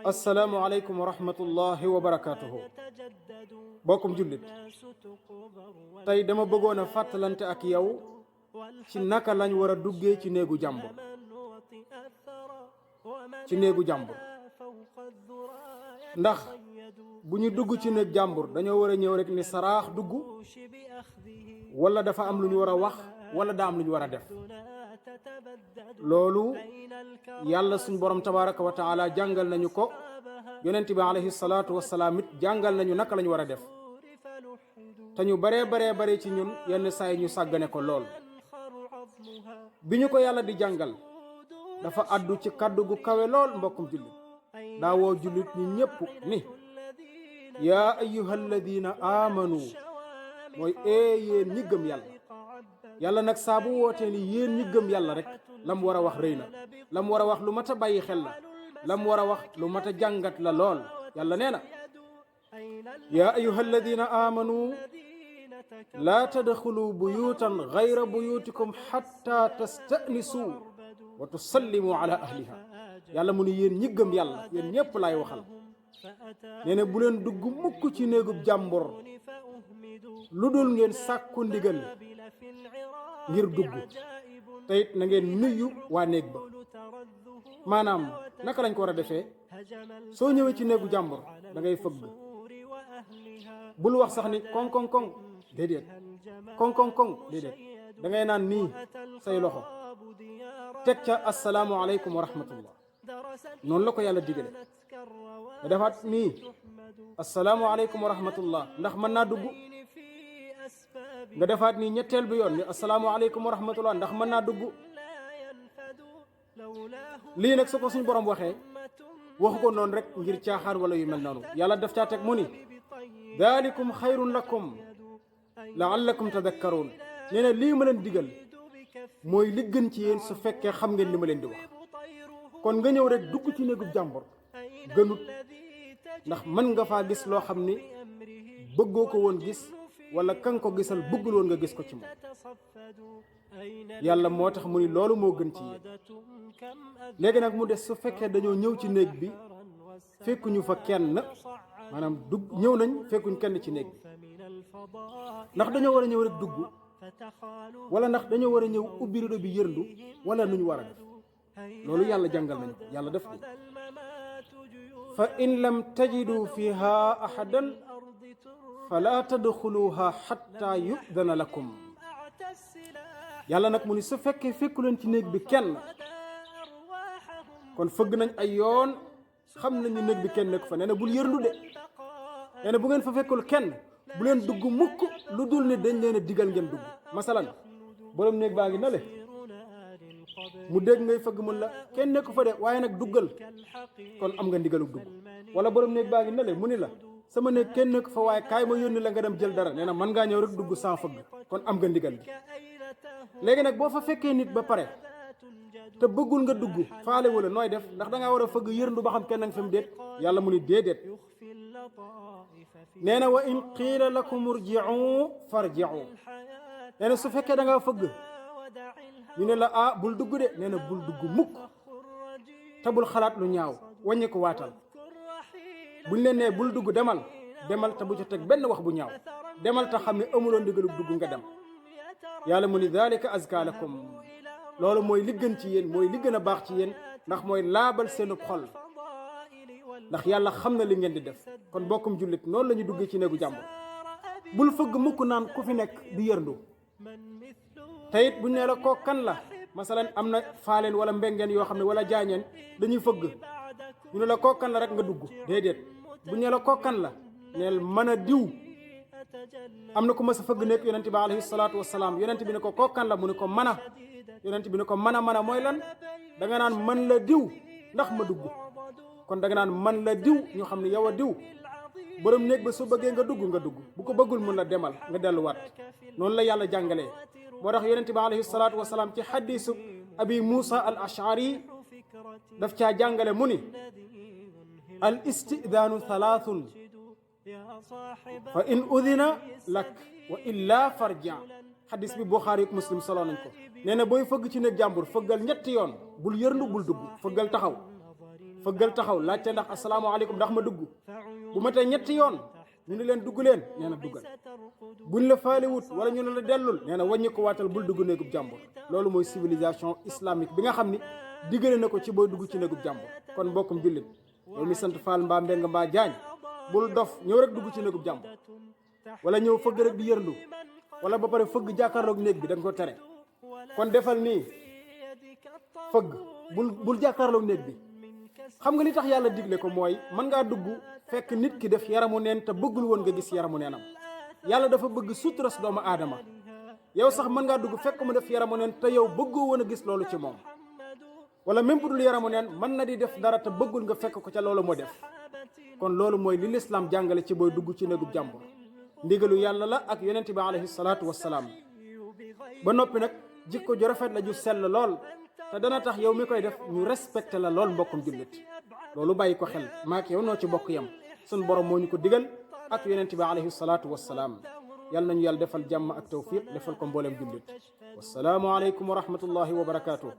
assalaamu aleykum wa rahmatullahi wa barakaatuhu. bokkum jullit, tey dama bëggoon a fàttalante ak yow ci naka lañ war a duggee ci néegu jàmbur. ndax bu ñu dugg ci néeg jàmbur dañoo war a ñëw rek ni saraax dugg, wala dafa am lu ñu war a wax, wala daa am lu ñu war a def. loolu yàlla suñ borom tabaraka wa taala jàngal nañu ko, yonent bi alayhi salaatu wasalaam it jàngal nañu naka la ñu war a def. te ñu baree ci ñun yenn saa yi ñu sàggane ko lool. bi ñu ko yàlla di jàngal dafa addu ci kaddu gu kawe lool. mbokkum jullit daa woo jullit ñi ñépp ni yaa ayyuha alladina amanu, mooy yéen ñi gëm yàlla. yàlla nag saa bu wootee ni yéen ñi gëm yàlla rek la mu war a wax rëy na, la mu war a wax lu mat a bàyyi xel la, la mu war a wax lu mat a jàngat la lool. yàlla nee na yaa ayyuha alladina amanu laa tadxulu buyutan gayra buyutikum xatta tastanisu wa tusallimu ala ahliha. yàlla mu ni yéen ñi gëm yàlla, yéen ñépp laay waxal. nee na bu leen dugg mukk ci néegub jàmbur lu dul ngeen sàkku ndigal ngir dugg, te it na ngeen nuyu waa néeg ba. maanaam naka lañ ko war a defee? soo ñëwee ci néegu jàmbur da ngay fëgg. bul wax sax ni koŋ koŋ koŋ, déedéet. koŋ koŋ koŋ, déedéet. da ngay naan nii say loxo teg ca assalaamu aleykum wa rahmatullah. noonu la ko yàlla digale. nga defaat nii assalaamu aleykum wa rahmatullah, ndax mën naa dugg. nga defaat nii ñetteel bi yoon ni assalaamu aleykum wa rahmatullah, ndax mën naa dugg. lii nag su ko suñ borom waxee waxu ko noonu rek ngir caaxaan wala yu mel noonu. yàlla daf caa teg mu ni daalikum xayrun lakum laallakum tadakkaruun. nee na lii ma leen digal mooy li gën ci yéen su fekkee xam ngeen li ma leen di wax. kon nga ñëw rek dugg ci néegub jàmbur gënut, ndax mën nga faa gis loo xam ni bëggoo ko woon gis, wala kan ko gisal bëggul woon nga gis ko ci moom. yàlla moo tax mu ni loolu moo gën ci yéen. léegi nag mu des su fekkee dañoo ñëw ci néeg bi fekkuñu fa kenn, maanaam dugg ñëw nañ fekkuñ kenn ci néeg bi, ndax dañoo war a ñëw rek dugg, wala ndax dañoo war a ñëw ubbi rido bi yërndu, wala nu ñu war a def. loolu yàlla jàngal nañu ko. yàlla def ni fa in lam tajidu fiha ahadan fala tadxuluha xatta yudana lakum. yàlla nag mu ni su fekkee fekku leen ci néeg bi kenn, kon fëgg nañ ay yoon, xam nañu néeg bi kenn nekk fa. nee na bul yërndu de. nee na bu ngeen fa fekkul kenn bu leen dugg mukk lu dul ne dañ leen a digal ngeen dugg. masalan borom néeg baa ngi na le, mu dégg ngay fëgg mun la kenn nekku fa de, waaye nag duggal, kon am nga ndigalu dugg. wala borom néeg baa ngi na le mu ni la sama néeg kenn nekku fa, waaye kaay ma yónni la nga dem jël dara. nee na mën ngaa ñëw rek dugg sans fëgg, kon am nga ndigal bi. léegi nag boo fa fekkee nit ba pare te bëggul nga dugg, faale wala nooy def? ndax da ngaa war a fëgg yërndu ba xam kenn nga fi mu déet? yàlla mu ni déedéet. nee na wa in qiila lakum urji'u farji'u. nee na su fekkee da ngaa fëgg ñu ne la bul dugg de, nee na bul dugg mukk, te bul xalaat lu ñaaw, wàññi ko waatal. buñ leen nee bul dugg, demal te bu ca teg benn wax bu ñaaw. demal te xam ne amuloon ndigalu dugg nga dem. yàlla mu ni dhalika azka lakum. loolu mooy li gën ci yéen, mooy li gën a baax ci yéen, ndax mooy laabal seenu xol, ndax yàlla xam na li ngeen di def. kon bokkum jullit noonu la ñu duggee ci néegu jàmbur. bul fëgg mukk naan ku fi nekk di yërndu. te it buñ nee la koo kan la, masalan am na faaleen wala mbengeen yoo xam ne wala jaañeen dañuy fëgg, ñu ne la koo kan la rek nga dugg. déedéet. buñ nee la koo kan la, neel mën a diw. am na ku ma sa fëgg nekk yonent bi alayhi salaatu wasalaam. yonent bi ne ko koo kan la, mu ne ko mën a. yonent bi ne ko mën a mooy lan? da nga naan man la diw ndax ma dugg. kon da nga naan man la diw, ñu xam ne yow a diw. borom néeg ba su bëggee nga dugg, bu ko bëggul mun la demal nga delluwaat. noonu la yàlla jàngalee. moo tax yonent bi alayhi salaatu wasalaam ci xadiisu abi Muusa al Ash'ari daf caa jàngale mu ni al istidaanu thalathun fa in udina lak wa illa farja. xadis bi Buxaari ak Muslim solo nañ ko. nee na booy fëgg ci néeg jàmbur fëggal ñetti yoon, bul yërndu bul dugg, fëggal taxaw. fëggal taxaw laajte ndax asalaamaaleykum ndax ma dugg bu ma tee ñetti yoon ñu ne leen dugg leen nee na duggal buñ la faaliwut wala ñu ne la dellul nee na wàññi ko waatal bul dugg néegub jàmbur. loolu mooy civilisation islamique bi nga xam ni diggale na ko ci booy dugg ci néegub jàmbur. kon mbokkum jullit yow mi sant Fall mbaa Mbeng mbaa Jaañ bul dof ñëw rek dugg ci néegub jàmbur wala ñëw fëgg rek di yërndu wala ba pare fëgg jàkkaarloog néeg bi da nga ko tere. kon defal nii fëgg bul jàkkaarloog néeg bi. xam nga li tax yàlla digle ko mooy mën ngaa dugg fekk nit ki def yaramu neen te bëggul woon nga gis yaramu neenam. yàlla dafa bëgg suturas doomu aadama. yow sax mën ngaa dugg fekk mu def yaramu neen te yow bëggoo woon a gis loolu ci moom. wala même bu dul yaramu neen mën na di def dara te bëggul nga fekk ko ca loolu moo def. kon loolu mooy li lislaam jàngale ci booy dugg ci néegub jàmbur. ndigalu yàlla la ak yonent bi alayhi salaatu wassalaam. ba noppi nag jikko ju rafet la ju sell lool te dana tax yow mi koy def ñu respecté la lool mbokkum jullit. loolu bàyyi ko xel maak yow noo ci bokk yam sun borom moo ñu ko digal ak yonent bi alayhi salaatu wassalaam. yàlla nañu yàlla defal jàmm ak tawfiq defal ko mboolem jullit. wassalaamu aleykum wa rahmatullahi wa barakaatuh.